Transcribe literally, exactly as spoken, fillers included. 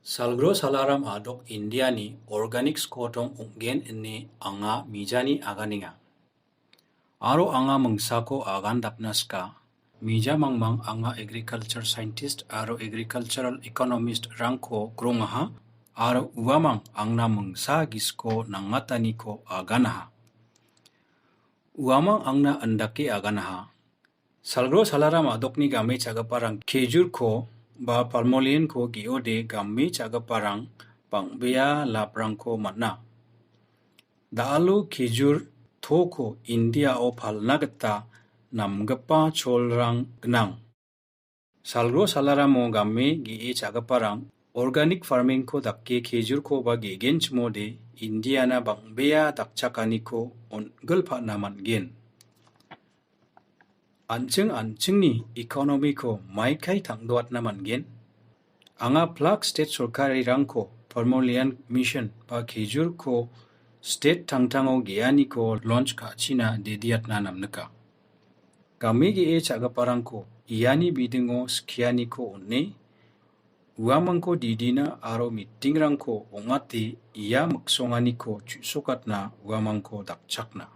Salgro salaram a·dok Indiani organic skotong ong·gen ine anga mijani aganenga. Aro anga mingsako agandapna sika. Mija mangmang anga agriculture scientist aro agricultural economist-rangko grongaha, aro uamang angna mingsa gisiko nangataniko aganaha. Uamang angna indake aganaha. Salgro salaram a·dokni game cha·giparang kejurko ba palmolienko ge·ode game cha·giparang bang·bea laprangko man·a. Da·alo kejur toko Indiao palna gita namgipa cholrang gnang. Salgro salaramo game ge·e cha·giparang organic farmingko dake kejurkoba ge·genchimode Indiana bang·bea dakchakaniko on·gilpana man·gen. An·ching an·chingni economyko maikai tangdoatna man·gen. Anga Flak state sorkarirangko Palmolian Mission ba kejurko state tangtango ge·aniko launch ka·china dediatna namnika. Game ge·e cha·giparangko iani bidingo skianiko on·e, uamangko didina aro mitingrangko ong·ate ia miksonganiko chu·sokatna uamangko dakchakna.